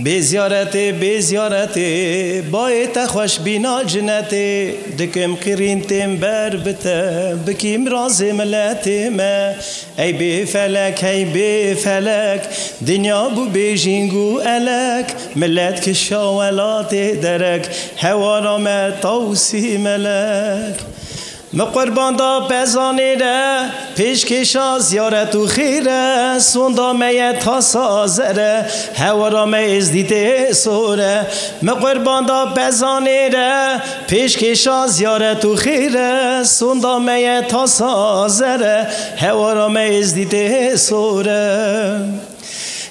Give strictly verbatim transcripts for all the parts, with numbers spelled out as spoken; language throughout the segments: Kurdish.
Bê ziyaretê, bê ziyaretê, bayê te xweş bîna cinetê. Dikim qîrîn têm ber bi te, bikîm razê miletê me. Ey bê felek, hey bê felek, dinya bû bêjîng û elek. Milet kişa welatê derek, hewara me Tawsî Melek. Mi qurban da pezanê re, pêşkêşa ziyaret û xêr e, sonda me ye tasa zere, hewara me êzdî tê sor e. Mi qurban da pezanê re, pêşkêşa ziyaret û xêr e, sonda me ye tasa zere, hewara me êzdî tê sor e.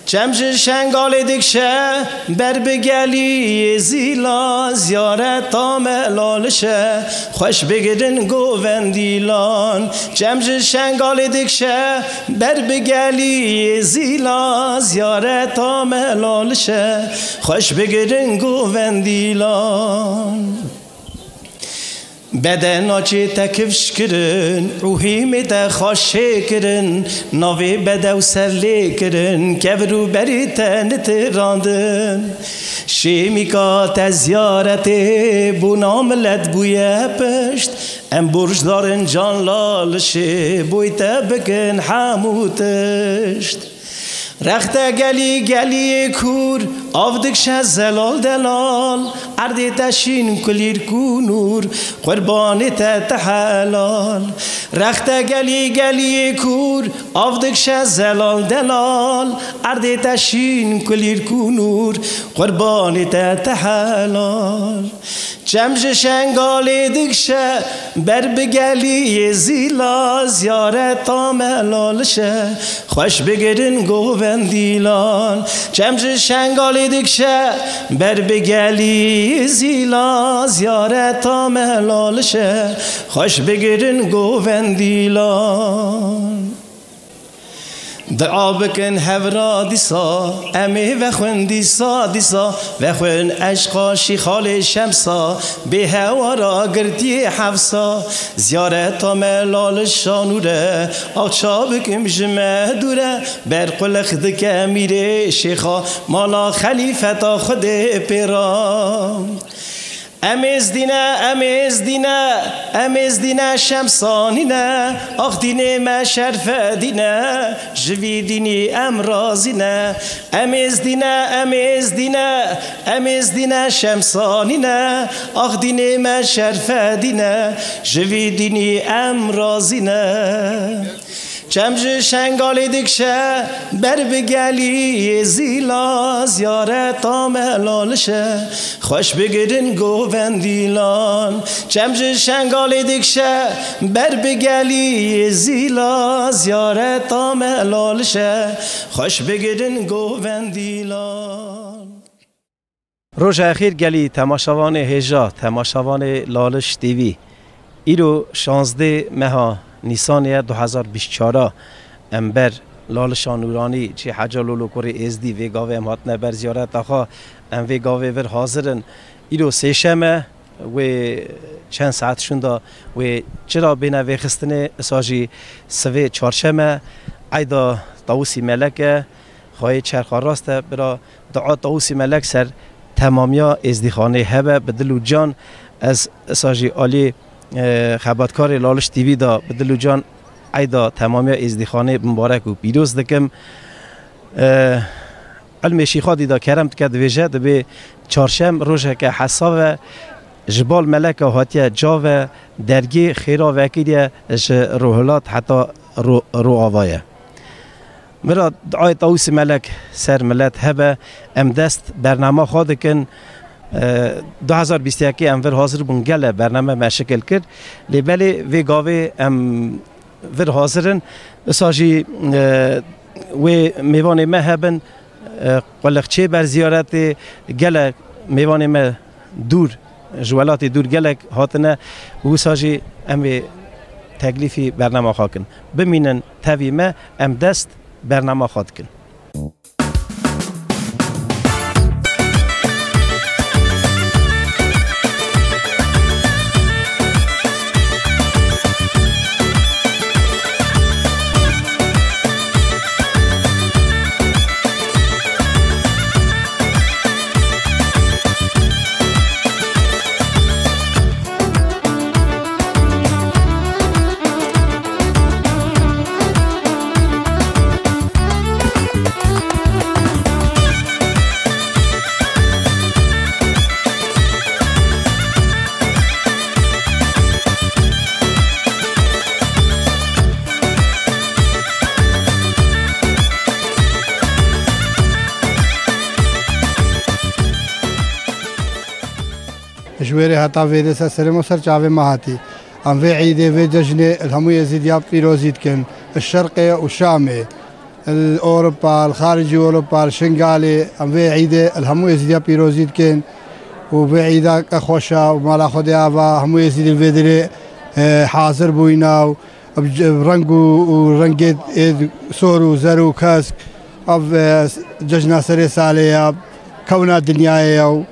Çem ji Şengalê dikşe, ber bi gelî yê zîla, ziyareta me Laliş e, xweş bigirin govendîlan. Çem ji Şengalê dikşe, ber bi gelî yê zîla, ziyareta me Laliş e, xweş bigirin govendîlan. Bede naçê te kifş kirin, û hîmê te xaşê kirin, navê bedew ser lê kirin, kevir û berê te nitirandin. Şêmîka te ziyaretê, bona milet bûye pişt, em borcdar in can Lalişê, boy te bikin hemû tişt. Rexte gelî geliyê kûr, av dikşe zelal delal, erdê te şîn kulîlk û nûr, qurbanê te te helal. Rexte gelî geliyê kûr, av dikşe zelal delal, erdê te şîn kulîlk û nûr, qurbanê te te helal. Çem ji Şengalê dikşe, ber bi gelî yê zîla, ziyareta me Laliş e, xweş bigirin govendîlan. Çem ji Şengalê dikşe, ber bi gelî yê zîla, ziyareta me Laliş e, xweş bigirin govendîlan. Dua bikin hevra dîsa, em ê vexwin dîsa, dîsa, vexwin eşqa Şîxalê Şemsa, bê hewara girtiyê Hefsa. Ziyareta me Laliş şanûr e, axa çavikim ji me dûr e, ber qulix dike mîrê şêxa, mala xelîfeta Xwedê pê ra. Em êzdî ne, em êzdî ne, em êzdî ne, Şemsanî ne, ax dînê me Şerfedî ne, ji vî dînî em razî ne. Em êzdî ne, em êzdî ne, em êzdî ne, Şemsanî ne, ax dînê me Şerfedî ne, ji vî dînî em razî ne. Çem ji Şengalê dikşe, ber bi gelî yê zîla, ziyareta me Laliş e, xweş bigirin govendîlan. Çem ji Şengalê dikşe, ber bi gelî yê zîla, ziyareta me Laliş e, xweş bigirin govendîlan. Roja xêr gelî temaşevanê hêja, temaşevanê Laliş T V. Îro şazdeh meha Nîsanê ye du hezar bîst çar a. Em ber Lalişa Nûranî, çê Heca Lolo Kurê Êzdî, vê gavê em hatine ber ziyareta xwe. Em vê gavê vir hazir in. Îro sêşem e, wê çend saet şûnda wê çira bêne vêxistinê, isa jî sivê çarşem e, eyda Tawusî Melek e, xwayê çerxa rast e, bira Dua Tawusî Melek ser temamiya êzdîxanê hebe bi dil û can. Ez isa jî alî, e, xebatkarê Laliş T V de bi dil û can eyda temamiya êzdîxanê mubarek û pîroz dikim. E, Ilmê Şîxadî de kerem dike, dibêje, dibê çarşem rojeke hesa ve, ji bal meleka hatiye ca ve, dergê xêra vekiriye ji rohilat heta ro-, roava ye. Mira duayê Tawusî Melek ser milet hebe, em dest bernama xwe dikin. E, du hezar bîst yekê em vir hazir bûn, gele bername me şikil kir. Lê belê vê gavê em vir hazir in. Isa jî, e, wê mêvanê me hebin, e, qulixçê ber ziyaretê, gelek mêvanê me dûr, ji welatê dûr gelek hatine, wisa jî em ê teklîfî bernama xwe kin. Bimînin tevî me, em dest bernama xwe dikin. Ji wêrê heta vêrê ser serê me ser çavê me hatî. Em vê îdê, vê cejnê li hemû Êzîdiya pîrozî dikin. Li Şerqê û Şamê, li Ewropa, li xaricî Ewropa, li Şingalê, em vê îdê li hemû Êzîdiya pîrozî dikin. Û vê îda ke xweş e û mala Xwedê ava, hemû Êzîdî li vê derê, e, hazir bûyne û bi c-, reng û, û rengê, ê, sor û zer û kesk, ev, e, cejna serê salê ye, kewna dinyayê ye û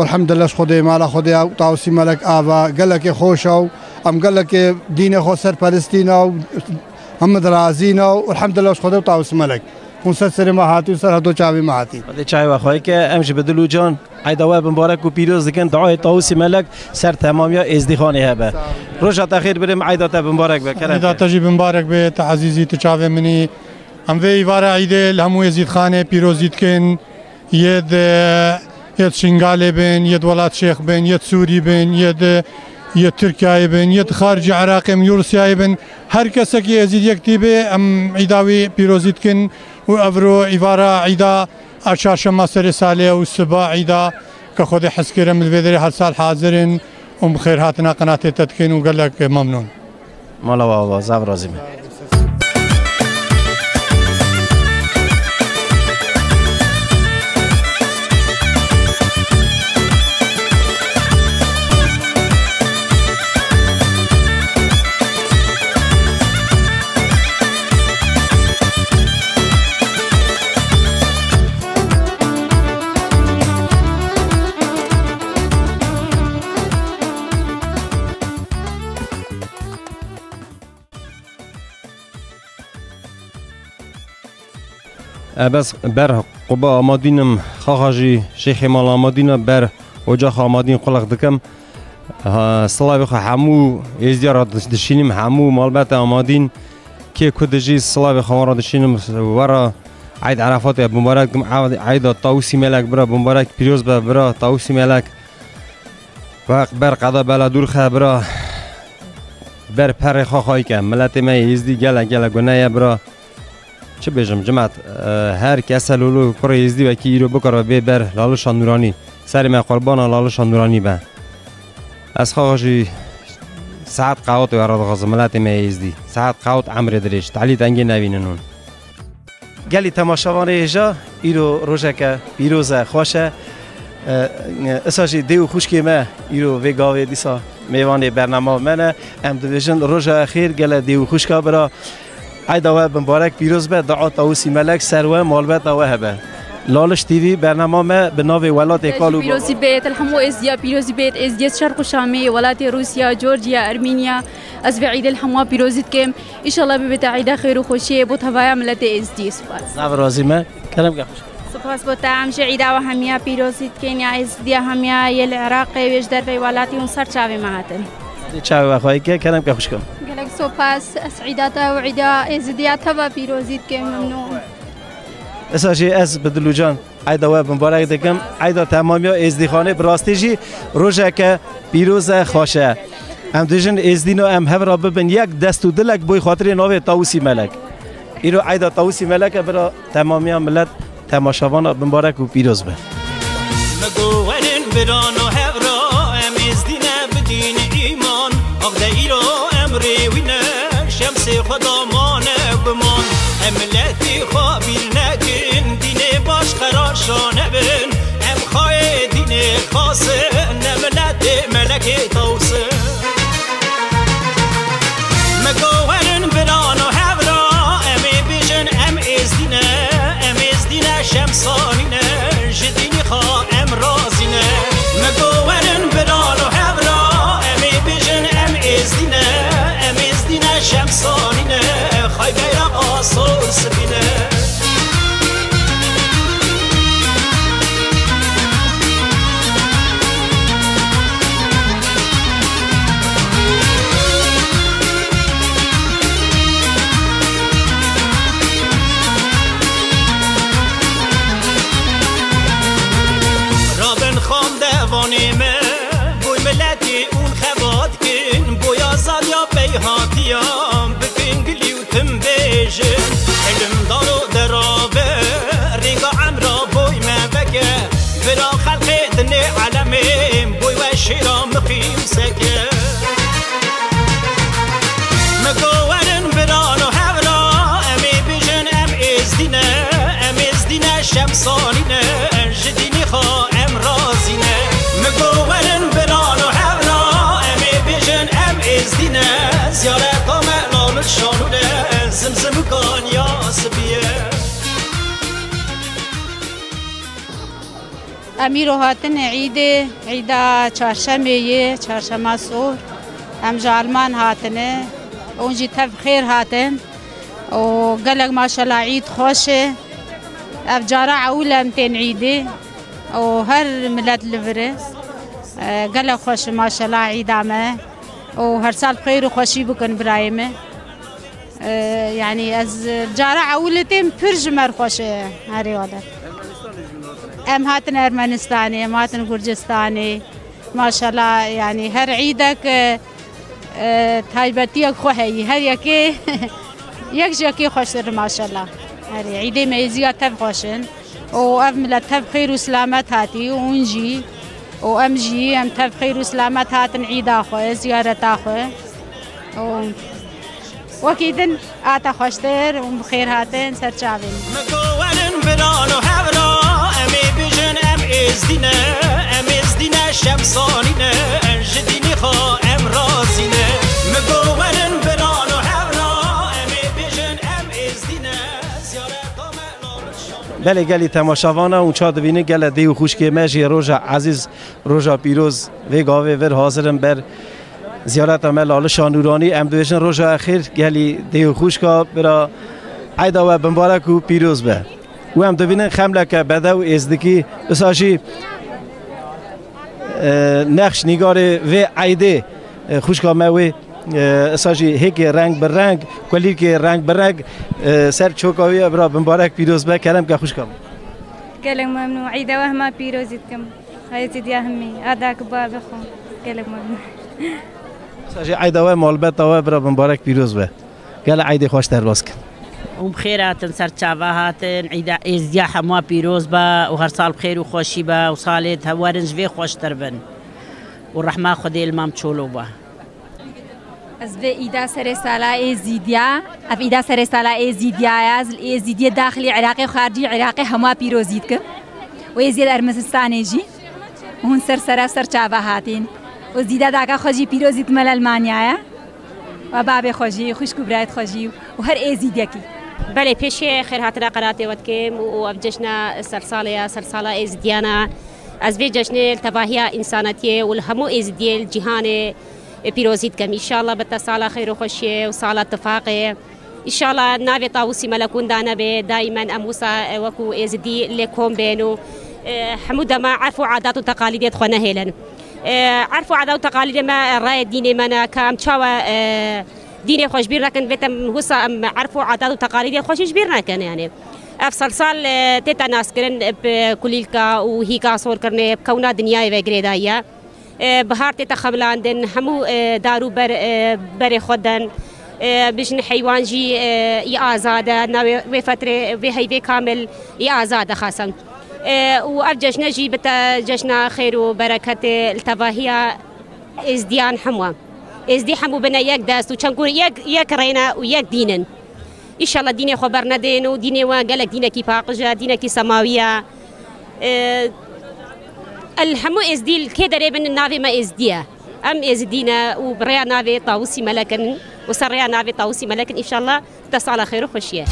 elhamdulillah ji Xwedê, mala Xwedê ye û Tawusî Melek ava gelekê xweş e û em gelekê dînê xwe serperistî ne û hemû dirazî ne û elhamdulillah ji Xwedê û Tawusî Melek. Hûn ser serê me hatî û ser heto çavê me hatî. Xwedê çavê we xweyî ke, em jî bi dil û can Eyda we bimbarek û pîroz dikin. Duayê Tawusî Melek ser temamiya Êzdîxanê hebe. Sağ ol. Roja te xêr birê min, eyda te bimbarek be. Kerem. Eyda te jî bimbarek be, te ezîzî, tu çavê min î. Em vê îvara îdê li hemû Êzîdxanê pîrozî dikin. Yê di, yê di Şingalê bin, yê di Welat Şêx bin, yê di Sûrî bin, yê di, yê Tirkiyeyê bin, yê di xaricî Iraqê bin, yê Rûsyayê bin. Her kesekî Êzîdiyek tî bê, em îda wî pîrozî dikin û evro îvara îda a çarşema serê salê ye û siba îda ke Xwedê hez kir em li vê derê her sal hazir in û bi xêr hatina qenatê te dikin û gelek memnûn. Mala we ava, zaf razî me. E, bes ber quba Amadîn im, xaxa jî şêxê mala Amadîn e, ber ocaxa Amadîn qulex dikim. Ha, silavê xwe hemû Êzdiya re diş-, dişînim, hemû malbetê Amadîn, kê ku dijî silavê xwe wan re dişînim, we re Eyd Erefatê bimbarek dikim, Eyd-, Eyda Tawusî Melek bira bimbarek, pîroz be bira Tawusî Melek. Weq ber qeda bela dûr xe bira, ber perê xwe xwayî ke, miletê me yê Êzdî gelek gelek gune ye bira. Çi bêjim, cimet, e, her kese lolo kurê Êzdî wekî îro bikare bê ber Lalişa Nûranî. Serê me qurbana Lalişa Nûranî be. Ez xwe jî saet qewatê we re dixwazim, miletê me yê Êzdî. Saet qewat emrê dirêj, telî tengê nevînin hûn. Gelî temaşevanê hêja, îro rojeke pîroz e, xweş e. E, e, isa jî dê û xwişkê me îro vê gavê dîsa mêvanê bernama me ne. Em dibêjin roja xêr gele dê û xwişka bira. Eyda we bimbarek pîroz be, dua Tawusî Melek ser we, malbeta we hebe. Laliş T V bernama me bi navê Welatê Kal û Pîrozî bêt, li hemû Êzdiya pîrozî bêt, Êzdiyê Şerq û Şamê, welatê Rûsya, Georgiya, Ermîniya. Ez vê îdê li hemû pîrozî dikim. Înşallah bibête îda xêr û xweşiyê bo tevaya miletê Êzdî. Spas. Zaf razî me. Kerem ke xweş. Spas bo te, em jî îda we hemiya pîrozî dikin, ya Êzdiya hemiya yê li Iraqê, wê ji dervey welatî hûn ser çavê me hatin. Çavê we xweyî ke, kerem ke xweş ke. Gelek spas, ez îda te û îda Êzdiya te ve pîrozî dikim, memnûn. Esa jî ez bi dil û can Eyda we bimbarek dikim. Eyda temamiya Êzdîxanê bi rastî jî rojeke pîroz e, xweş e. Em dijin Êzdîno em hev re bibin yek, dest û dilek boy xatirê navê Tawusî Melek. Îro Eyda Tawusî Melek e, bira temamiya milet temaşevana bimbarek û pîroz be. Me go werin birano hevra, em Êzdî ne bidîn îman. Ax de îro em rêwîne, şemsê xwe da mane guman. Em miletî xwe bîr nekin, dînê baş xeraşa nebin. Em xayê dînê xasin, ne miletê melekê tawsin. Me go werin birano hevra, em ê bêjin em Êzdî ne, em Êzdî ne, şemsanî ne, ji dînî xwe em razî ne. Me go werin birano hevra, em ê bêjin em Êzdî ne, em Êzdî ne, şemsanî ne, xay beyraqa sor spî ne. Rabin xandevanê me, boy miletê ûn xebat kin, boy azadiya pey hatiya bikin gilî û tim bêjin. Ilimdaro derabe, rêga emra boy me veke, vira xelqê dinê elemê, boy we Çêra miqîm seke. Migo werin birano hevra, em ê bijin em êzdî ne, em êzdî ne, şemsanî ne, em ji dînê xwe em razî ne. Migo werin birano hevra, em ê bijin em êzdî ne, ziyareta me lal şanû ne, zimzimikan ya sibiye. Em îro hatine îdê, îda çarşemê ye, çarşema sor. Em ji Alman hatine. Hûn jî tev xêr hatin. Û gelek maşallah îd xweş e. Ev cara ewil em tên îdê. Û her milet li vir e. E, gelek xweş e maşallah îda me. Û her sal bi xêr û xweşî bikin birayê me. Ee, yani ez cara ewilê têm pir ji me re xweş e, herê wele. Em hatin Ermenistanê, em hatin Gurcistanê. Maşallah, yani her îdek, e, e, taybetiyek xwe heyî. Her yekê, yek ji yekê xweştir maşallah. Herê, îdê me yê ziya tev xweş in. Û ev milet tev xêr û silamet hatî û hûn jî û em jî em tev xêr û silamet hatin îda xwe, ziyareta xwe. Û wekî din ata xweştir û bi xêr hatin ser çavên. Migo werin birano hevra, em ê bijin em êzdî ne, em êzdî ne şemsanî ne, em ji dînê xwe em razî ne. Migo werin birano hevra, em ê bijin em êzdî ne, ziyareta me lal Belê gelî temaşevana û ça divînin gele dê û xwişkê me jî roja ezîz, roja pîroz vê gavê vir hazir in ber ziyareta me Lalişa Nûranî. Em dibêjin roja xêr gelî dê û xwişka bira eyda we bimbarek û pîroz be. Û em dibînin xemleke bedew êzdikî, wisa jî e, nexş nîgarê vê eydê, e, xwişka me wê, e, esa jî hêkê reng bi reng, kulîlkê reng bi reng, e, ser çoka wî ye, bira bimbarek pîroz be, kerem ke xwişka min. Gelek memnûn. Eyda we hema pîrozî dikim. Heyetî diya hemî. Adak bavê xwe. Gelek memnûn. Esa jî eyda we, malbeta we, bira bimbarek pîroz be. Gel eydê xweş derbas kin. Hûn bi xêr hatin, ser çava hatin. Îda êzdiya hema pîroz be û her sal bi xêr û xweşî be û salê te werin ji vê xweştir bin. Û rehma Xwedê li Mam Çolo be. Ez vê îda serê sala Êzîdiya, ev îda serê sala Êzîdiya ye, ez li Êzîdiyê daxilî Iraqê, xaricî Iraqê hema pîrozî dikim. Û Êzîdiyê Ermenistanê jî. Hûn ser sera ser çava hatin. Û zîda daka xwe jî pîrozî dime li Elmanyayê. We babê xwe jî, xwişk û birayet xwe jî û her êzîdiyekî. Belê, pêşê xêrhatina qenatê we dikim û ev cejna sersalê ya, sersala êzîdiyan e. Ez vê cejnê li tevahiya însanetiyê û li hemû êzîdiyê li cîhanê pîrozî dikim. Înşallah bite sala xêr û xweşiyê û sala tifaqê. Înşallah navê Tawusî Melekûn da nebe, daîmen em wisa, e, wekû êzidî lê kom bên û, e, hemû dema erf û adat û teqalîdê xwe nehêlin. E, erf û adat û teqalîdê me, e, rayê dînê me ne, ka em çawa, e, dînê xwe ji bîr nekin, vê dem wisa em erf û adat û teqalîdê xwe jî ji bîr nekin, yani. Ev sersal, e, tête naskirin, e, bi kulîlka û hîka sorkirinê, bi kewna dinyayê ve girêdayî ye. E, bihar tête xemilandin, hemû, e, dar û ber, e, berê xwe den. E, bijin heywan jî, e, î azad e, navê wê fetrê, vê heyvê kamil î azad e xasan. E, û ev cejne jî bite cejna xêr û bereketê li tevahiya êzdiyan hemû. Êzdî hemû bine yek dest û çend ku yek, yek rêne û yek dîn in. Înşallah dînê xwe bernedên û dînê we gelek dînekî paqij e, dînekî semawî ye. E, el hemû êzdî li kê derê bin navê me êzdî ye. Em êzidî ne û bi rêya navê Tawusî Melek in û ser rêya navê Tawusî Melek in înşallah te sala xêr û xweşiyê.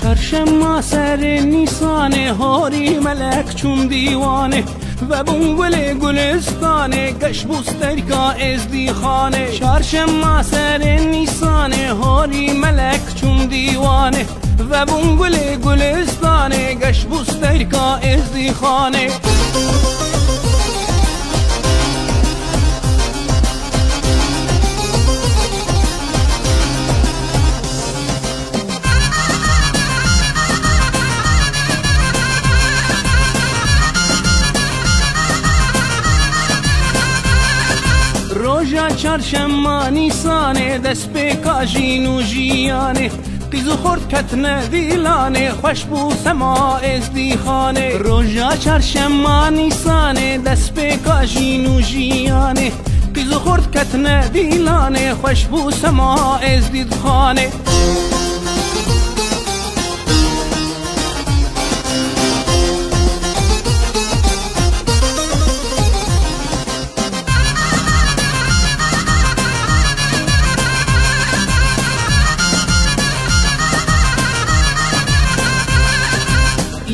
Çarşema serê Nîsanê, harî melek çûn dîwanê. Vebûn gulê gulistanê, geş bû sterka Êzdîxanê. Çarşema serê Nîsanê, harî melek çûn dîwanê. Vebûn gulê gulistanê, geş bû sterka Êzdîxanê. Roja Çarşema Nîsanê destpêka jîn û jiyanê, qîz û xort ketine dîlanê, xweş bû sema Êzdîxanê. Roja çarşema Nîsanê destpêka jîn û jiyanê, qîz û xort ketine dîlanê, xweş bû sema Êzdîxanê.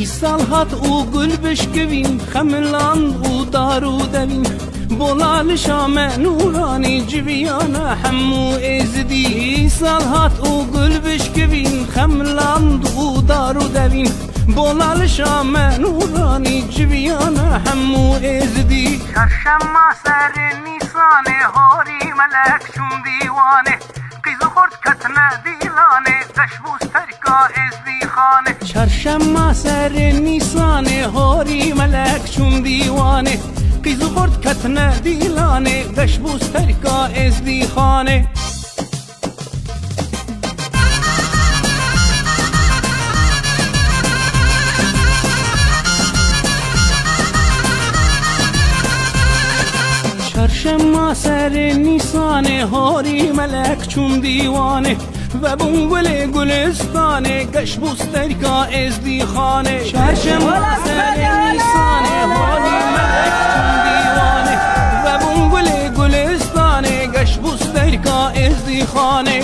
Îsal hat û gul bişkivîn, xemiland û dar û devîn. Bola li Şam e nûranî civiyana hemû Êzidî. Îsal hat û gul bişkivîn, xemiland û dar û devîn. Bola li Şam e nûranî civiyana hemû Êzidî. Çarşema serê Nîsanê horî melek çûn dîwanê. Qîz û xort ketine dîlanê, geş bû sterka Êzdîxanê. Çarşema serê Nîsanê horî melek çûn dîwanê. Qîz û xort ketine dîlanê, geş bû sterka Êzdîxanê. Çarşema serê Nîsanê horî melek çûn dîwanê. Vebûn gulê gulistanê, geş bû sterka Êzdîxanê. Çarşema serê Nîsanê, holî melek çûn dîwanê. Vebûn gulê gulistanê, geş bû sterka Êzdîxanê.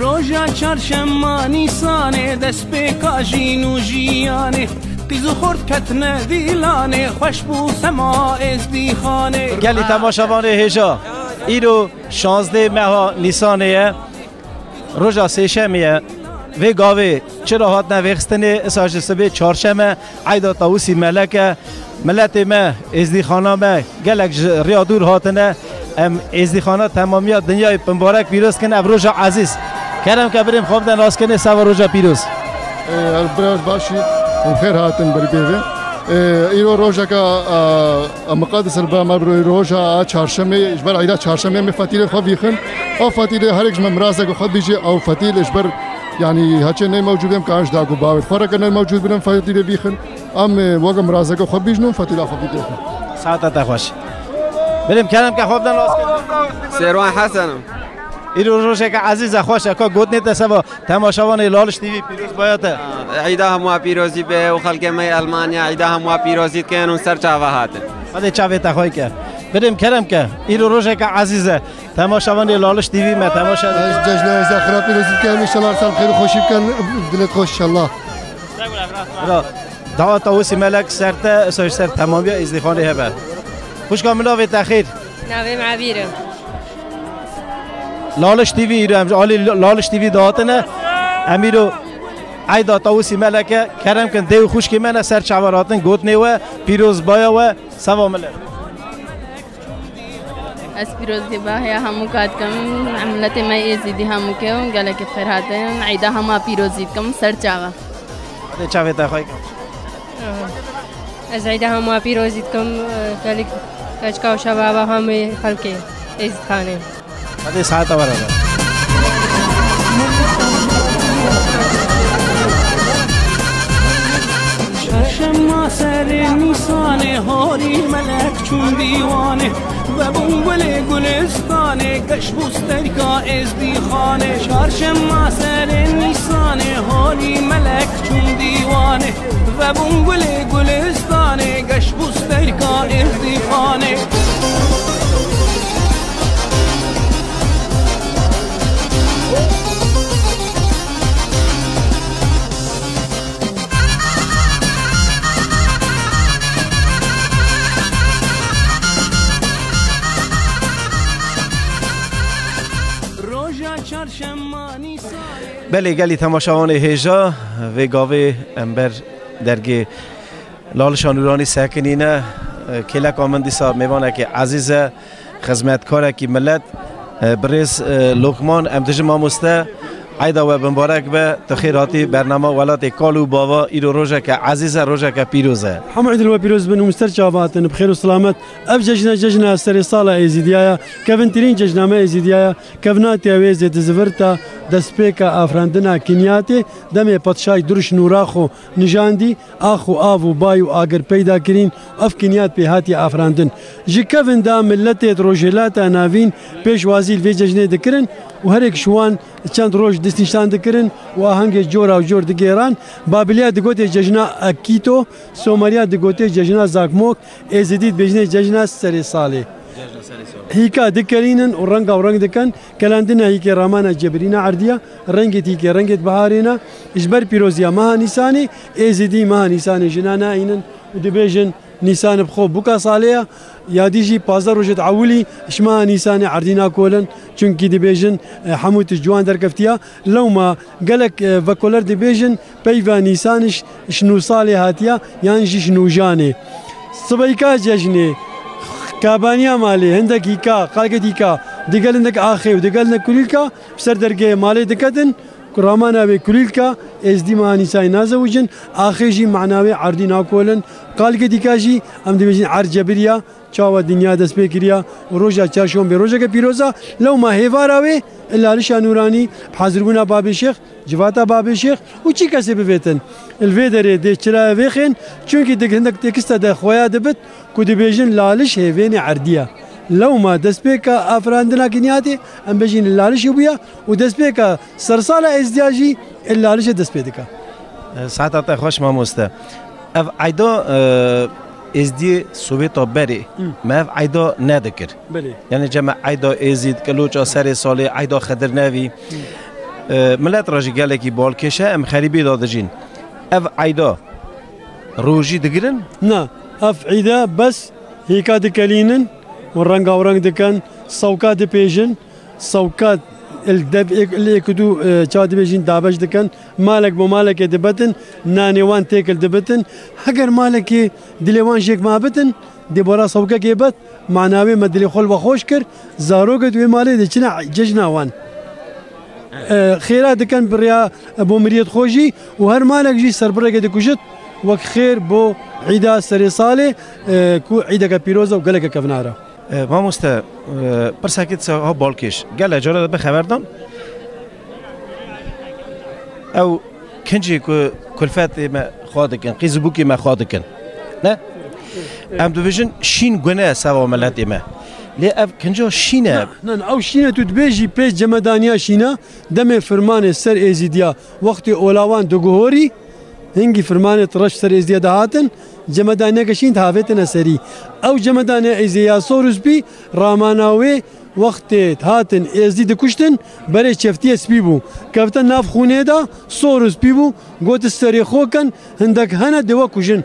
Roja çarşema Nîsanê, destpêka jîn û jiyanê. Qîz û xort ketine dîlanê, xweş bû sema Êzdîxanê. Gelî temaşevanê hêja, îro şazdeh meha Nîsanê ye. Roja sêşemê ye. Vê gavê çira hatine vêxistinê, isa ji sibê çarşem e, eyda Tawusî Melek e. Miletê me Êzdîxana me gelek ji riya dûr hatine. Em Êzdîxana temamiya dinyayê bi mibarek pîroz kin ev roja ezîz. Kerem ke birêm xwe bide naskirine seva roja pîroz. Ee, biraz başî û xêr hatin ber bêve. Ee, îro rojeka, a, a, miqadis el ba me biro roja a çarşemê, ji ber eyda çarşemê me fetîlê xwe vîxin. O fetîlê herek ji me mirazeke xwe bîjê, ew fetîl ji ber, yanî, heçê ney mewcûd em, kan ji da ku bavê xwe reke ney mewcûd bin em fetîlê vîxin. Em, e, weke mirazeke xwe bîjin û fetîla xwe vîdê xwe. Saeta te xweş. Birim kerem ke xwe bide naskirine. Sêrwan Hesen im. Îro rojeke ezîz e, xweş e, ka gotinê te seva temaşevanê Laliş T V pîroz baya te. Eyda hemûa pîrozî be û xelkê me yê Elmanya eyda hemûa pîrozî dikin û ser çava hatin. Xwedê çavê te xweş ke. Birim kerem ke, îro rojeke ezîz e. Temaşevanê Laliş T V me temaşe. Ez cejna êzda xira pîrozî dikim, înşallah ser xêr û xweşî bikin, dilê xweş înşallah. Bira, dawa Tawusî Melek ser te, ser, ser temamiya Êzdîxanê hebe. Xwişka min navê te xêr? Navê min Ebîr e. Laliş T V îro em ji alî Laliş T V dihatine. Em îro eyda Tawusî Melek e. Kerem kin dê û xwişkê me ne ser çava hatin, gotinê we pîroz baya we, seva milet. Ez pîrozî ba heya hemû ka dikim, em miletê me Êzîdî hemû ke û gelekî bi xêr hatin. Eyda hema pîrozî dikim, ser çava. Hadi çavê te xwe kim. Ez eyda hema pîrozî dikim, gelek keçka û şebaba hemê xelkê Êzîdxanê. Hadi saeta we re be. Çarşema serê Nîsanê, horî melek çûn dîwanê. Vebûn gulê gulistanê, geş bû sterka Êzdîxanê. Çarşema serê Nîsanê, holî melek çûn dîwanê. Vebûn gulê gulistanê, geş bû sterka Êzdîxanê. Roja çarşema Nîsanê. Belê gelî temaşevanê hêja, vê gavê em ber dergê Lalişa Nûranî sekinîne, Kêleka min dîsa mêvanekî ezîz e, xizmetkarekî milet, e, birêz, e, Lokman, em dijin mamoste, eyda we bimbarek be, tu xêr hatî bernama Welatê Kal û Bava, îro rojeke ezîz e, rojeke pîroz e. Hemû Îdil we pîroz bin û min ser çava hatin, bi xêr û selamet. Ev cejne, cejna serê sala Êzîdiya ye, kevintirîn cejna me Êzîdiya ye, kevnatiya wê zêdizivirta destpêka afirandina Kinyatê, demê padşahî Duruş Nûra xwe nijandî, ax û av û bay û agir peyda kirîn, ev Kinyat pê hatiye afirandin. Ji kevin de miletê di Rojhilata Navîn pêşwazî li vê cejnê dikirin û herêk ji wan çend roj destnîşan dikirin û ahengê cora û cor digêran. Babiliya digotê cejna Akîto, Somaliya digotê cejna Zakmok, Êzidî dibêjinê cejna serê salê. Hîka dikelînin û renga û reng dikin. Kelendina hîkê ramana cebirîna erdî ye, rengê hîkê rengê biharê ne. Ji ber pîroziya meha Nîsanê, Êzidî meha Nîsanê jina nayînin û dibêjin Nîsan bi xwe bûka salê ye. Ya dî jî pazdeh rojê di ewilî ji meha Nîsanê erdî nakolin. Çunkî dibêjin, e, hemû tişt ji wan derkeftiye. Lewma gelek, e, vekoler dibêjin, peyva Nîsan ji, ji Nûsalê hatiye yan jî ji Nûjanê. Sibeyka cejnê, kabaniya malê, hindek hîka, qalkê dîka, digel hindek axê û digel hindek kulîlka, bi ser dergehê malê diketin, ku ramana wê kulîlka, êzdî meha Nîsanê nazewicin, axê jî mana wê erdî nakolin, qalkê dîka jî, em dibêjin erd cebiriya, çawa dinya dest pê kiriya û roja çarşombê rojeke pîroz e, lewma hêvara wê, lalişa nûranî, bi haziribûna babê şêx, civata babê şêx û çi kesê bivêtin. Li vê derê dê çiraya vêxên, çunkî di hindek têkista de xoya dibit ku dibêjin laliş hêvênê erdî ye. Lewma destpêka afirandina Kinyatê, em bêjin li lalişê bûye û destpêka sersala Êzdiya jî li lalişê dest pê dike. E, saeta te xweş mamoste. Ev eyda, e, Êzdiyê Sowêta berê Hı. me ev eyda nedikir. Belê. Yani cem me eyda Êzîd, Kiloça serê salê, eyda Xedir Nevî. Hı. E, milet re jî gelekî balkêş e, em xerîbî de dijîn. Ev eyda rojî digirin? Na, ev eyda bes hêka dikelînin û renga û reng dikin, sewka dipêjin. Sewka il dev-, il êk û du, e, çawa dibêjin, dabeş dikin. Malek bo malekê dibetin, nanê wan têkil dibitin. Heger malekê dilê wan jêk mabitin, dê bora sewkekê bet, mana wê me dilê xwe li we xweş kir, zarokê di wê malê diçine cejna wan. E, xêra dikin bi rêya, e, bo miriyêt xwe jî û her malek jî serbirekê dikujit, wek xêr bo îda serê salê, e, ku îdeke pîroz e û geleke kevnar e. E, mamoste, e, pirsekê disa ha balkêş. Gele cara de bi xeberdan. Ew kincê ku kulfetê me xwe dikin, qîz û bûkê me xwe dikin. Ne? Em dibêjin şîn gune seva miletê me. Lê ev kinca şîn e. Na, na, na, ew şîn e tu dibêjî pê cemedaniya şîna, demê firmanê ser Êzîdiya, wextê olawan diguhorî, Hingî firmanê reş ser Êzdiya dihatin, cemedaniyeke şîn dihavêtine serî. Ew cemedaniya Êzdiya ya sor û spî, ramana wê wextê dihatin Êzdî dikuştin, berê çeftiyê spî bû. Kevte nav xûnê de, sor û spî bû, got serê xwe kin, hindek hene dê we kujin.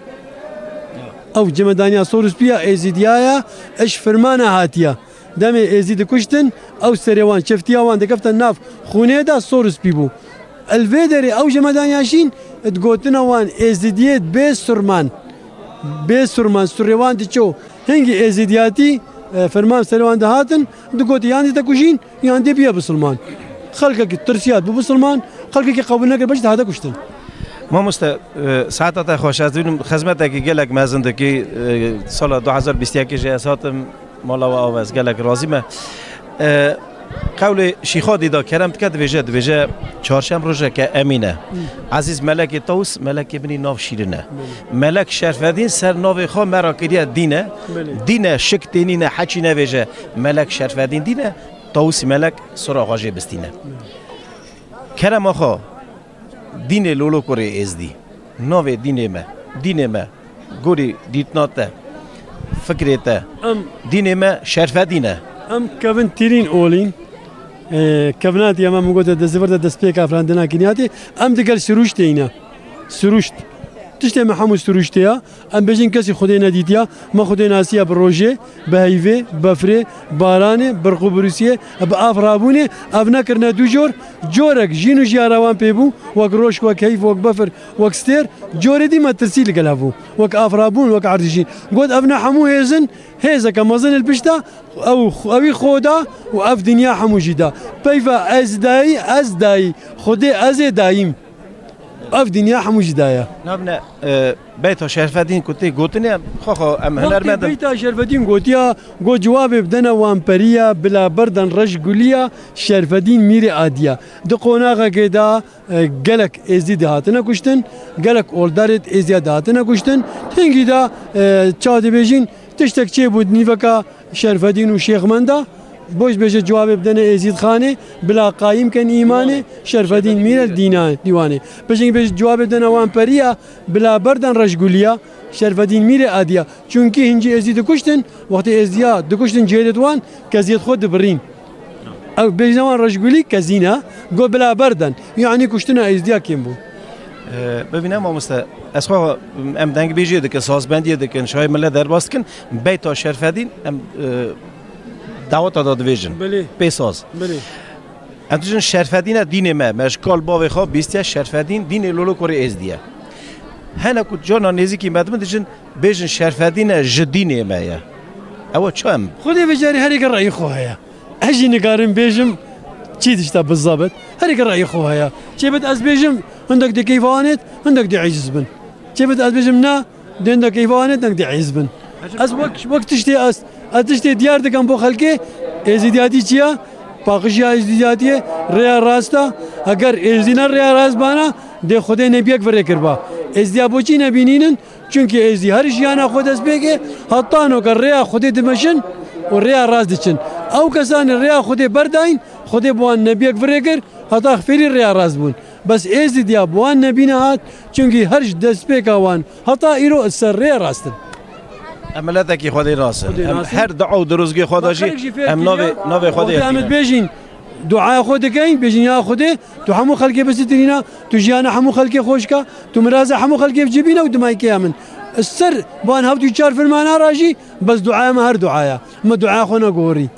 Ew cemedaniya sor û spî ya Êzîdiya ya, ji firmana hatiye. Demê Êzdî dikuştin, ew serê wan, çeftiya wan dikeftin nav xûnê de, sor û spî bû. Li vê derê ew jemedaniya şîn, di gotina wan Êzdîdiyê bê surman. Bê surman, surê wan diço. Hingî Êzdîdiyatî, e, ferman serê wan dihatin, digotî yan dê te kujîn, yan dê biya bisilman. Xelkekî tirsiya bû bisilman, xelkekî qebûl nekir, beşî dihate kuştin. Mamoste, e, saeta te xweş, ez dibînim xizmetekî gelek mezin dikî, e, sala du hezar bîst yekê jî ez hatim, Mala we ava, ez gelek razî me. E, qewlê Şîxadî da kerem dike, dibêje, dibêje, çarşem rojeke emîn e. Ezîz Melekê Tawus, melekê min î nav Şîrin e. Belê. Melek Şerfedîn ser navê xwe me ra kiriye Dîn e. Belê. Dîn e, şik tênî ne, heçî nevêje. Melek Şerfedîn Dîn e, Tawusî Melek sora xwe jê bistîne. Belê. Kerema xwe, Dînê lolo kurê Êzdî. Navê dînê me. Dînê me. Gorî dîtina te. Fikrê te. Em Dînê me şerfedîn e. Em kevin tirîn olîn. E, kevnatî em, em gote dezivir de destpêka afirandina Kinyatê. Em digel siruştê îne. Siruşt. Tiştê me hemû sirûştê ya. Em bêjin kesî Xwedê nedîtiya. Me Xwedê nasiya bi rojê, bi heyvê, bi befrê, bi baranê, bi riq û birûsiyê, bi av rabûnê. Ev nekirine du cor. Corek jîn û jiyara wan pê bû. Wek roj, wek heyv, wek befir, wek stêr. Corê dî me tirsî li gel hev bû. Wek av rabûn, wek erdî jîn. Got, ev ne hemû hêz in. Hêzeke mezin li pişta ew, ewî xwe da û ev dinya hemû jî da. Peyva ez dayî, ez dayî. Xwedê ez ê dayîm. Ev dinya hemû jî daye. Nabine, e, beyta Şerfedîn ku tê gotinê, xwe xwe em Wextê hunermend in. Beyta Şerfedîn gotiya, got, cewabê bidene wan periya, bila berdan reş guliya, Şerfedîn mîrê adiya. Di qonaxekê de, e, gelek êzdî dihatine kuştin, gelek oldarê êzdiya dihatine kuştin. Hingî de, e, ça dibêjin, tiştek çêbû di nîveka Şerfedîn û Şêxmenda, boş bêje cewabê bidene Êzîdxanê, bila qayîm ken îmanê, Şerfedîn mîre dîna, dîwanê. Piştî bêje cewabê bidene wan periya, bila berdan reşguliya, Şerfedîn mîrê adiya. Çunkî hincî Êzî dikuştin, wextê Êzdiya dikuştin cihêdê wan, keziyêt xwe dibirîn. Ew bêjine wan reşgulî kezîne, got bila berdan. Yanî kuştina Êzdiya kêm bû. Ee, bibîne mamoste, ez xwe em dengbêjiyê dikin, sazbendiyê dikin, şahê millet derbas dikin. Beyta Şerfedîn em, e, daweta da dibêjin. Belê. Pê saz. Belê. Em dijin Şerfedîne dînê me, me ji kal bavê xwe bîstiye Şerfedîn dînê lolo korê Êzdiye. Hene ku cana nêzîkî me dibin dijin bêjin Şerfedîne ji dînê me ye. Ew çi em? Xwedê bijarî herêke reyî xwe heye. Ez jî nikarim bêjim çi tişta bizabit. Herêke reyî xwe heye. Çêbit ez bêjim hindek dê keyfa anêt, hindek dê eciz bin. Çêbit ez bêjim na, dê hindek keyfa anêt, hindek dê eciz bin. Ez wek, wek tiştê ez, ez tiştê diyar dikim bo xelkê, êzîdiyatî çi ya? Paqijiya êzîdiyatiyê rêya rast a. Eger êzî ne rêya rast bana, dê Xwedê nebiyek virê kirba. Êzdiya bo çi nebînînin? Çunkî êzdî her jiyana xwe dest pê ke, heta noke rêya Xwedê dimeşin û rêya rast diçin. Ew kesanê rêya Xwedê berdayîn, Xwedê bi wan nebiyek virê kir, heta fêrî rêya rast bûn. Bes êzdî diya bi wan nebîne hat, çunkî her ji destpêka wan heta îro li ser rêya rast in. Em miletekî Xwedê nas in. Xwedê Em nas in. Her dua û dirozgê xwe de jî Xelk jî fêr em kiriye. navê, navê Xwedê Wextê em yekî ne. dibêjin, duaya xwe dikeyin, bêjin ya Xwedê, tu hemû xelkê bisitirîna, tu jiyana hemû xelkê xweş ka, tu miraza hemû xelkê bi cî bîne û dimayî kêya min. Ser van heft û çar firmana ra jî bes duaya me her duaya. Me duaya xwe negohorî.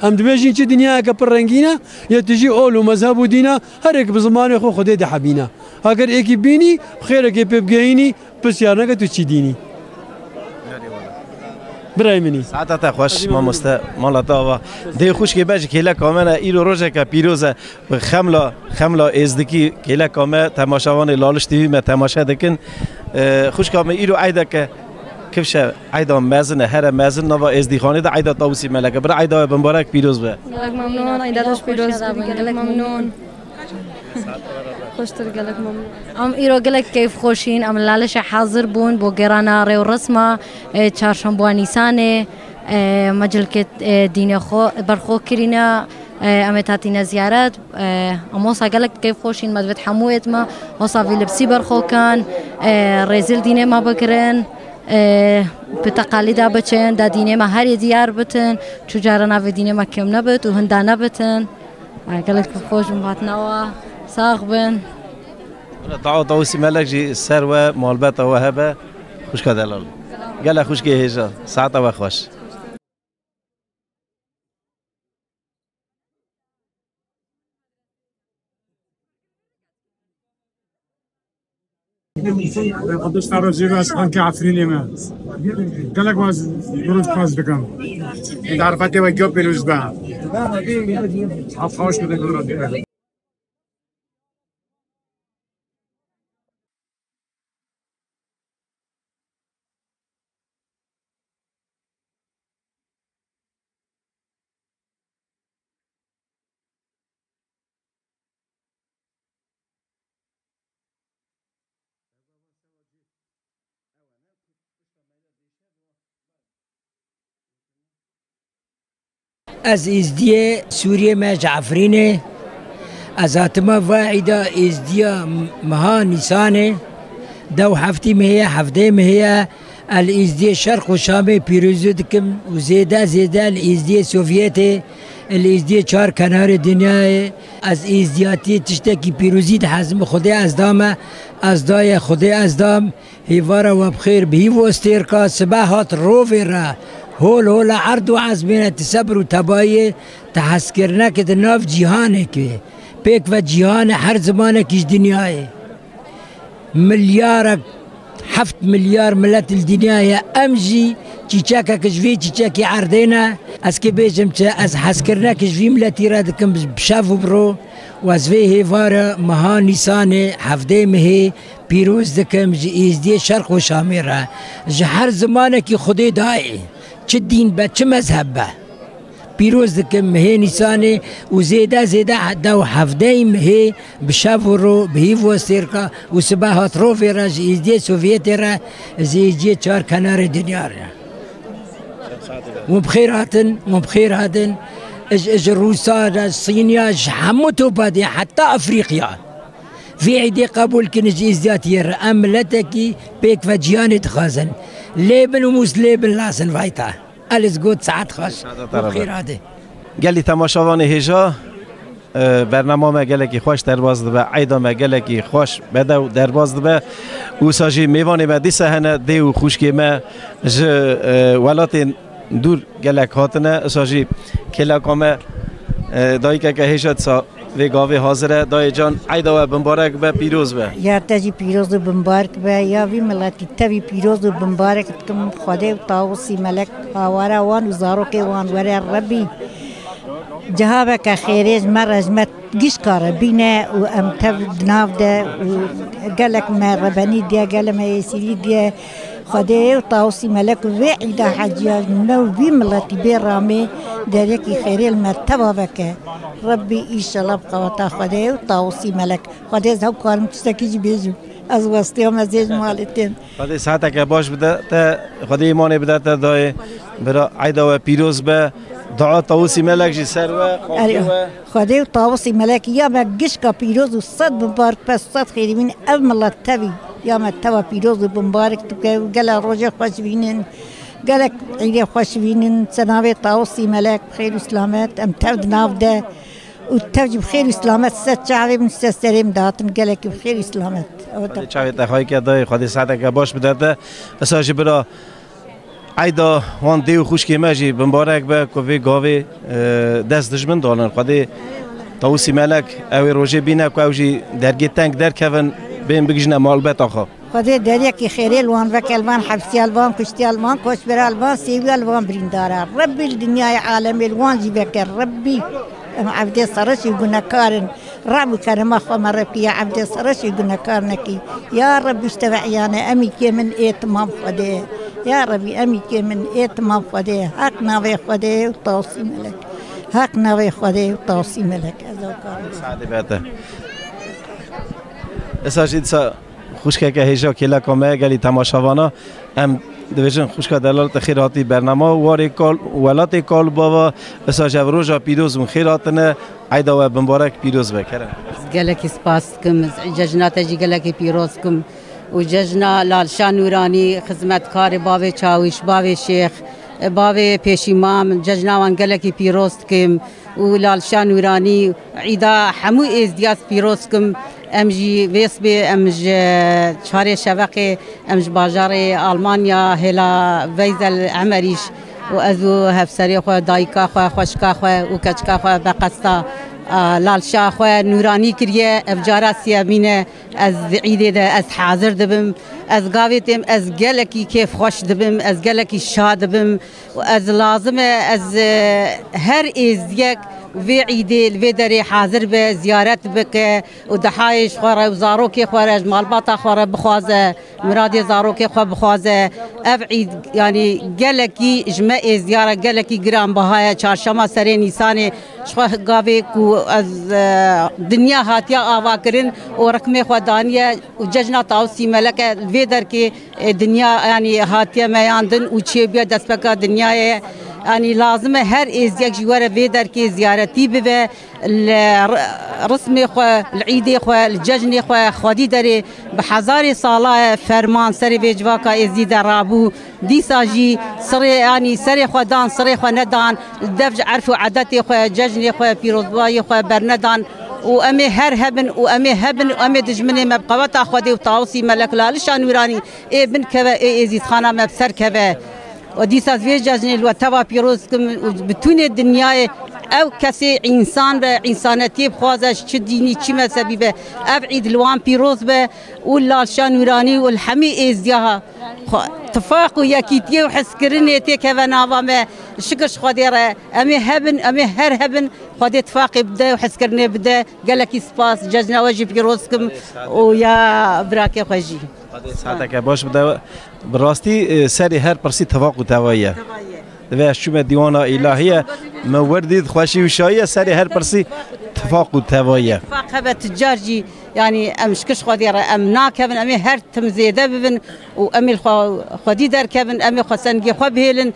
Em dibêjin çi dinyayeke pir rengîn e, yê tu jî ol û mezheb û dîna her yek bi zimanê xwe Xwedê dihebîne. Heger êkî bînî, bi xêrekê pê bigehînî, Pisyar neke tu çi dînî? Birayê min î. Saeta te xweş, mamoste, mala te ava. Dê xwişkê me ji kêleka me ne, îro rojeke pîroz e. Bi xemla, xemla êzdikî kêleka me, temaşevanê Laliş T V me temaşe dikin. Ee, xwişka me îro eydeke kifşe, eyda mezin e, here mezin nava êzdîxanê de eyda Tawusî Melek e. Bira eyda we bimbarek pîroz be. Gelek memnûn, eyda te jî pîroz be, gelek memnûn. Xweştir, gelek memnûn. Em îro gelek keyfxweş in. Em li Lalişê hazir bûn bo gêrana rê û resma, e, çarşemba Nîsanê, e, mecilkê, e, dînê xwe berxwe kirîne, e, em ê hatîne ziyaret, e, em wisa gelek keyfxweş in, me divêt hemû êt me wisa vî libsî berxwe kin, e, rêzî li dînê me bigirin, e, bi teqalîda biçin, da dînê me herî diyar bitin, çû cara navê dînê me kêm nebit û hinda nebitin. Ay, gelek xweş bûm, hatina we. Sax bin. Tawa Tawusî Melek jî ser we, malbeta we hebe. Xwişka delal. Gelek xwişkê hêja. Saeta we xweş. Abdulstar Rojî ve Xankê Efrînê me. Gelek waz, durust waz dikim. Darfetê we giyo pêroz be. Hafta hoş be. Ez Êzdiyê Sûriyê me ji Efrînê. Ez hatime va îda Êzdiya meha Nîsanê. Dew heftî mehê ye, hevdê mehê ye. El Êzdiyê Şerq û Şamê pîrozî dikim û zêde zêde el Êzdiyê Sovyetê, el Êzdiyê çar kenarê dinyayê. Ez Êzdiyatiyê tiştekî pîrozî dihezim, Xwedê ez dame. Ez daye Xwedê ez dam, hêvara we bi xêr, bi hîv û stêrka sibe hat rovê re, hol hola erd û ezmê re ti sebr û tebayê, ti hezkirinekê di nav cîhanekê, pêk ve cîhanê her zimanekî ji dinyayê. Milyarek, heft milyar milet li dinyayê, em jî çîçekek ji vê çîçekê erdê ne. Ez kê bêjim çi, ez hezkirinekê ji vî miletî re dikim bi şev û bi ro. Û ez vê hêvara meha Nîsanê, hevdê mehê, pîroz dikim ji Êzdiyê Şerq û Şamê re. Ji her zimanekî Xwedê dayê, çi dîn be, çi mezheb be. Pîroz dikim mehê Nîsanê û zêde zêde dew hevdeyî mehê bi şev û ro, bi hîv û stêrka û sibe hat rovê re ji Êzdiyê Sovyetê re, ji Êzdiyê çar kenarê dinya re. Hûn bi xêr hatin, hûn bi xêr hatin. Ji, ji Rûsa re, Sîniya, ji hemû topa dê, heta Afrîqiya. Vê îdê qebûl kin ji Êzdiyatiyê re. Em miletekî pêk ve cîhanê dixwazin. Lê bin û mûs lê bin lasin vayta. Aliz got saet xweş. Saeta te Û re be. Xêr hatî. Gelî temaşevanê hêja, e, bernama me gelekî xweş derbas dibe, eyda me gelekî xweş bedew derbas dibe. Wisa jî mêvanê me dîsa hene, dê û xwişkê me ji, e, welatên dûr gelek hatine. Wisa jî kêleka me, e, dayikeke hêja dîsa vê gavê hazir e. Dayê can, eyda we bimbarek be, pîroz be. Ya te jî pîroz û bimbarek be, ya vî miletî tevî pîroz û bimbarek dikim. Xwedê û Tawusî Melek hawara wan û zarokê wan were Rebbî. Ciha beke xêrê ji me re, ji me gişka re bîne û em tev di nav de û gelek me rebenî diye, gelek me êsîrî diye. Xwedê û Tawusî Melek û vê îda heciya ji me û vî miletî bê ramê deriyekî xêrê li me teva veke. Rebbî, înşallah, bi qeweta Xwedê û Tawusî Melek. Xwedê ez hew karim tiştekî jî bêjim. Ez westiyam, ez ê ji malê tên. Xwedê saeteke baş bide te, Xwedê îmanê bide te dayê. Bira, eyda we pîroz be. Dua Tawusî Melek jî ser we, xalkê Erê, we. Xwedê û Tawusî Melek ya me gişka pîroz û sed bimbarek be, sed xêrî bîn ev milet tevî. Ya me teva pîroz û bimbarek dike û gelek rojê xweş bînin. Gelek îdê xweş bînin. Senavê Tawusî Melek bi xêr û silamet em tev di nav de. Û tev jî bi xêr û silamet ser çavê min, ser serê min dihatin, gelekî bi xêr û silamet. Ew Xwedê çavê te xayî ke dayê, Xwedê saeteke baş bide te. Esa jî bira eyda wan dê û xwişkê me jî bimbarek be ku vê gavê, e, dest dijmin dalin. Xwedê Tawusî Melek ew ê rojê bîne ku ew jî dergê teng derkevin, bên bigihîjine malbeta xwe. Xwedê deriyekî xêrê li wan veke, li van hepsiya, li van kuştiya, li van koçbera, li van sêwiya, li van birîndara. Rebbî li dinyayê alemê li wan jî veke. Rebbî, em evdê serreşî gunekar in. Rehm û kerema xwe me re bike, evdê serreşî gunekar nekî. Ya Rebbî, ji te ve eyane, em î kê min ê timam Xwedê. Ya Rebbî, em î kê min ê timam Xwedê. Heq navê Xwedê û Tawsî Melek. Heq navê Xwedê û Tawsî Melek. Ez ew karim. Saetê bete. Esa jî disa Xwişkeke hêja kêleka me, gelî temaşevana, em dibêjin xwişka delal te xêr hatî bernama Warê Kal, welatê Kal Bava, esa ji ev roja pîroz hûn xêr hatine, eyda we bimbarek pîroz be, kerem. Gelekî spas dikim, cejna te jî gelekî pîroz dikim û cejna Lalşa Nûranî, xizmetkarê bavê Çawîş, bavê Şêx, bavê Pêşîmam, cejna wan gelekî pîroz dikim. û Lalşa Nûranî, îda hemû êzdiyaz pîroz kim. Em jî vê sibê, em ji çarê şeveqê, em ji bajarê Almanya hêla Veyzel Emerîş û ez û hevserê xwe, dayika xwe, xweşika xwe û keçika xwe be qesta, a, Lalşa xwe nûranî kiriye. Ev cara siyemîn e ez di îdê de ez hazir dibim. Ez gavê têm, ez gelekî kêfxweş dibim, ez gelekî şa dibim. û ez lazim e, ez, e, her êzdiyek vê îdê li vê derê hazir be, ziyaret bike û dihayê ji xwe re û zarokê xwe re, ji malbata xwe re bixwaze, miradê zarokê xwe bixwaze. Ev îd, yanî gelekî ji me êzdiya re gelekî giranbiha ye. Çarşema serê Nîsanê ji xwe gavê ku ez, e, dinya hatiye avakirin û rikmê xwe daniye û cejna Tawusî Melek e li vê derkê e, dinya, yanî hatiye meyandin û çêbûye destpêka dinyayê. Yanî lazim e her êzdiyek jî were vê derkê ziyaretî bibe. Li r-, rismê xwe, li îdê xwe, li cejnê xwe, xwedî derê bi hezarê sala ye ferman serê vê civaka êzdî de rabû. Dîsa jî sirê, yanî serê xwe dan, sirê xwe nedan, li dev ji erf û edetê xwe, cejnê xwe, pîrozbayê xwe bernedan. û em ê her hebin û em ê hebin û em ê dijminê me bi qeweta Xwedê û Tawusî Melek Lalişa Nûranî ê bin keve, ê Êzîdxana me bi ser keve. Û dîsa vê cejnê li we teva pîroz dikim û bi tûnê dinyayê ew kesê însan be, însanetiyê bixwaze, ji çi dînî, çi mezhebî be, ev îd li wan pîroz be û Lalişa Nûranî û li hemî êzdiya xwe tifaq û yekîtiyê û hezkirinê têkeve nava me. Şikir ji Xwedê re, em ê hebin, em ê her hebin, Xwedê tifaqê bide û hezkirinê bide. Gelekî spas, cejna we jî pîroz dikim û ya birakê xwe jî. Xwedê saeteke baş bide. Bi rastî, e, serê her pirsî tifaq û tevayî ye. Divê ez çûme dîwana îlahî ye, min wir dît xweşî û şayî ye, serê her pirsî tifaq û tevayî ye. Tifaq hebe, tu car jî, yanî em şikir ji Xwedê re em nakevin, em ê her tim zêde bibin û em ê li xwe, xwedî derkevin, em ê xwesengiyê xwe bihêlin.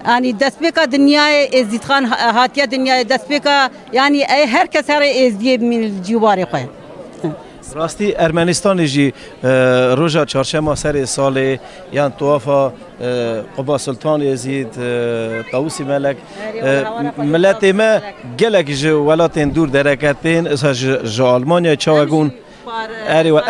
Yanî destpêka dinyayê Êzîdxan ha-, hatiye dinyayê, destpêka, yanî ey her kes here Êzdiyê bimîne li cîwarê xwe. Rastî Ermenistanê jî, e, roja çarşema serê salê yan tuwafa, e, Quba Sultan Êzîd, e, Tawusî Melek, e, miletê me gelek ji welatên dûr dereke tên, isa ji, ji Almanyayê çawa gûn. Erê we,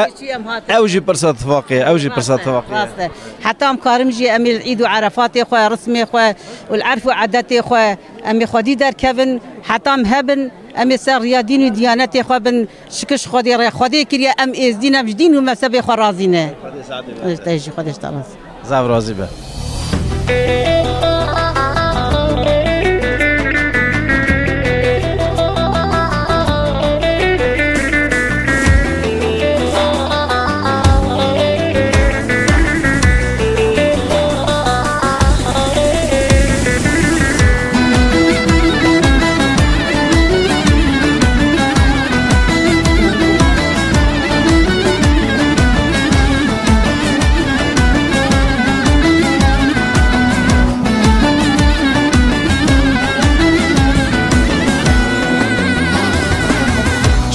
e, ew jî pirsa tifaqê ye, ew jî pirsa tifaqê ye. Rast e. Heta em karim jî em ê li Îd û Erefatê xwe, rismê xwe û li erf û edetê xwe em ê xwedî derkevin, heta em hebin, em ê ser riya dîn û diyanetê xwe bin. Şikir ji Xwedê re, Xwedê kiriye, em êzdî ne, em ji dîn û mezhebê xwe razî ne. Xwedê saetê be. Te jî, Xwedê ji te razî. Zev razî be.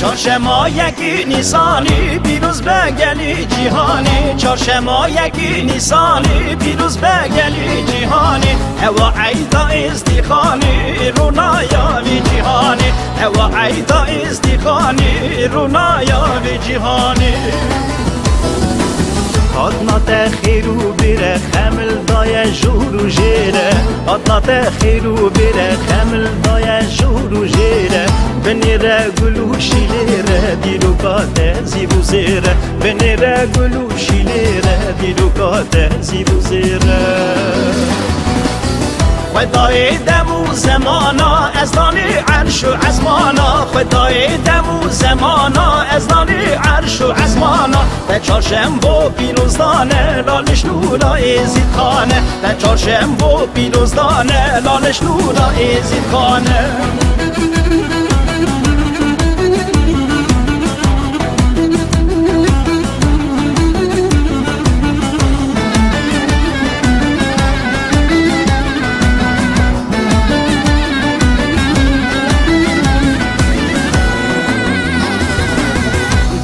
Çarşema yekî Nîsanî, pîroz be gelî cîhanê. Çarşema yekî Nîsanî, pîroz be gelî cîhanê. Ewa eyda Êzdîxanê, ronaya vî cîhanê. Ewa eyda Êzdîxanê, ronaya vê cîhanê. Adna te xêr û bêre, xemil daye jor û jêre. Adna te xêr û bêre, xemil daye jor û jêre. Binêre gul û şîlêre, dîroka te zîv û zêre. Binêre gul û şîlêre, dîroka te zîv û zêre. Xwedayê dem û zemana, ez danê erş û ezmana. Xwedayê dem û zemana, ez danê erş û ezmana. Te çarşembo pîroz dane, Lalişnûra Êzîdxane. Te çarşembo pîroz dane, Lalişnûra Êzîdxane.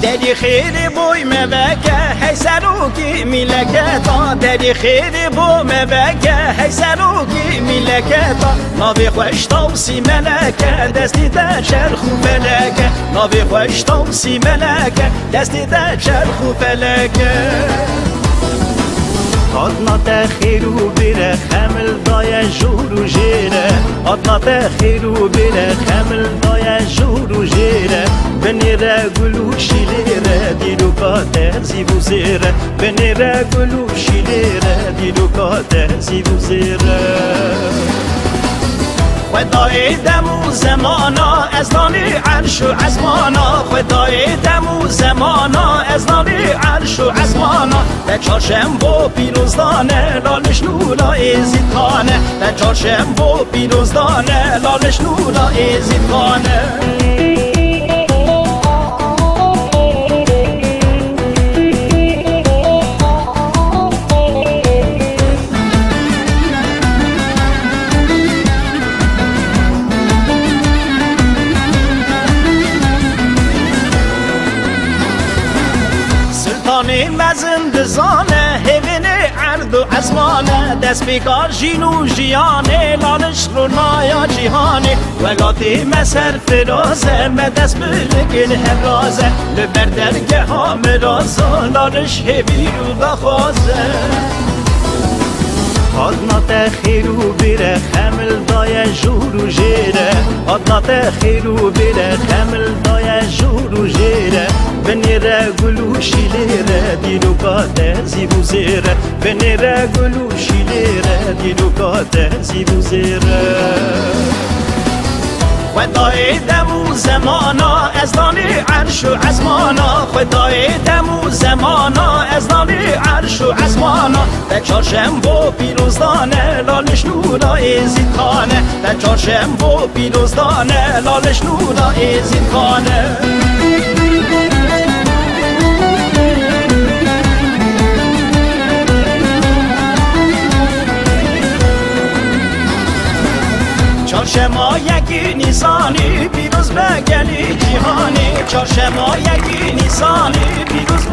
Derî xêrê boy me veke, hey serokê mîleketa. Derî xêrê bo me veke, hey serokê mîleketa. Navê xweş Tawsî Meleke, destê te çerx û feleke. Navê xweş Tawsî Meleke, destê te çerx û feleke. Adna te xêr û bêre, xemil daye jor û jêre. Adna te xêr û bêre, xemil daye jor û jêre. Binêre gul û şîlêre, dîroka te zîv û zêre. Binêre gul û şîlêre, dîroka te zîv û zêre. Xwedayê dem û zemana, ez danê erş û ezmana. Xwedayê dem û zemana, ez danê erş û ezmana. Te çarşembo pîroz dane, Lalişnûra Êzîdxane. Te çarşembo pîroz dane, Lalişnûra Êzîdxane. Siltanê mezin dizane, hêvînê erd û Zmane destpêka jîn û jiyanê, Laliş rûnaya cîhanê. Welatê me serfiraz e, me dest bi ligin hevraz e. Li ber dergeha mirazan, Laliş hêvî û daxwaz e. Adna te xêr û bêre, xemil daye jûr û jêre. Adna te xêr û bêre, xemil daye jûr û jêre. Binêre gul û şîlêre, dîroka te zîv û zêre. Binêre gul û şîlêre, dîroka te zîv û zêre. Xwedayê dem û zemana, ez danê erş û ezmana. Xwedayê dem û zemana, ez danê erş û ezmana. Te çarşembo pîroz dane, Laliş nûra Êzîdxane. Te çarşembo pîroz dane, Laliş nûra Êzîdxane. Çarşema yekî Nîsanî, pîroz be gelî cîhanî. Çarşema yekî Nîsanî, pîroz